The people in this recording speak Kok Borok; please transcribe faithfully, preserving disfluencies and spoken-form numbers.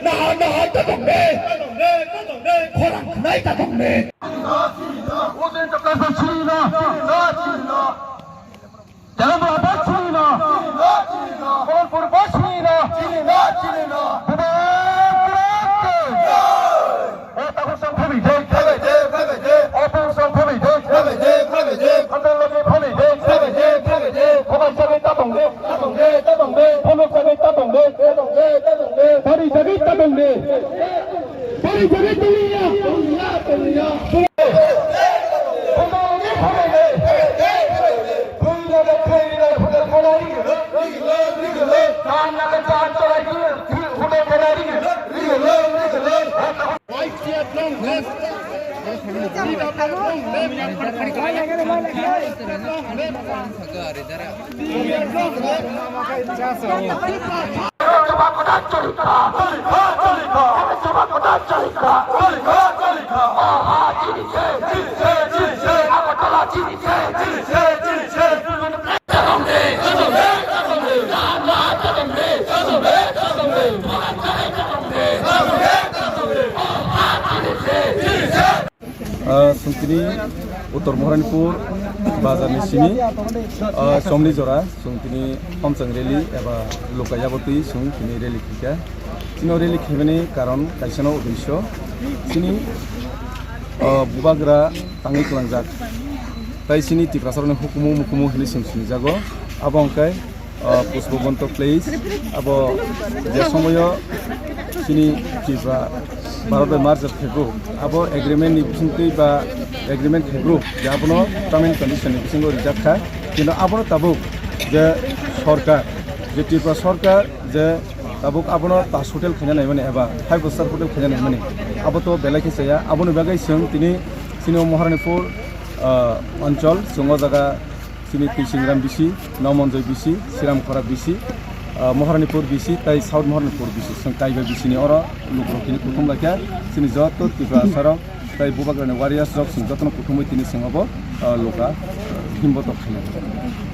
Nahar nahar ta tong de. Khorang khnai ta tong de. Uain Chakraborty chini no. Telangana bo chini no. Mohanpur bo chini no. Bubagra. O takhuk song phabi de. O takhuk song phabi de. Hamdan logi phabi de. Khobal jagwi ta tong de. Phunuk jagwi ta tong de. Bari jagwi ta tong de. Bari jagwi tong ya. Ah, chwng tini Uttor Moharanipur bazar ni simi, ah, chomni jora chwng tini Homchang rally eba Luka Yabotwi chwng tini rally khaikha. Chini rally khaimani karon kaisa no uddesh. Chini, ah, bubagra tangwi kwlangjak. Tai chini Tiprasarokni hukumu mukumu hinwi chwng sinijago. Abo hwnkhe ah, Pushpabanta Place, abo je somoyo chini Tripura Bharat bai merger khaibru, abo agreement ni bisingtwi ba agreement khaibru, je abono term and condition ni bisingo rijak kha, kintu abono tabuk je sorkar, je Tripura sorkar je tabuk abono Taj Hotel khaina naimani eba five star hotel khaina naimani, abo to belai khe chaya. Aboni bagwi chwng tini chini Moharanipur, ah, Anchal, chwng o jaga chini Twisingram bisi, Nomonjoy bisi, Siram Khora bisi, ah, Moharanipur bisi, tai South Moharanipur bisi. Chwng kaiba bisini oro lukurok tini kuthum laikha, chini joto Tiprasarok tai bubagrani warriors rok chwng jotono kuthumwi tini chwng obo, ah, Luka, ah, himbo tok khainai.